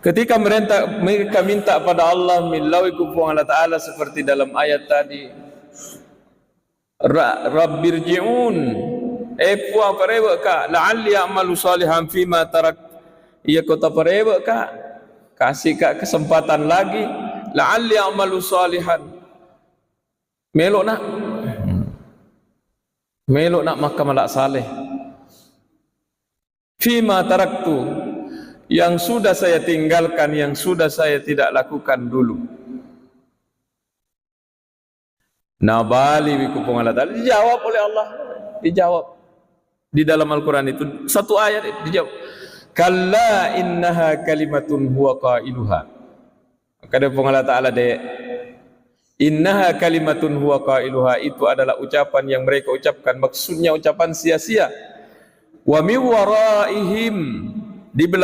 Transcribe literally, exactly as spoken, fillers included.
Ketika merenta-, mereka minta pada Allah, millaui ku Puang Allah Ta'ala seperti dalam ayat tadi, "Ra-, Rabbirji'un." Eh, Puang, parewe'ka, "la'alli a'malu salihan fima tarak." Iya ko taparewe'ka, kasihka kesempatan lagi, "la'alli a'malu salihan." Melo'na. Melo'na makkamala saleh. "Fima taraktu," yang sudah saya tinggalkan, yang sudah saya tidak lakukan dulu. Nabaliwi ku Puang Allah Ta'ala. Dijawab oleh Allah. Dijawab. Di dalam Al-Quran itu, satu ayat dijawab. "Kalla innaha kalimatun huwa qailuha." Kada Puang Allah Ta'ala, de. "Innaha kalimatun huwa qailuha," itu adalah ucapan yang mereka ucapkan, maksudnya ucapan sia-sia. "Wa min waraihim," di belakang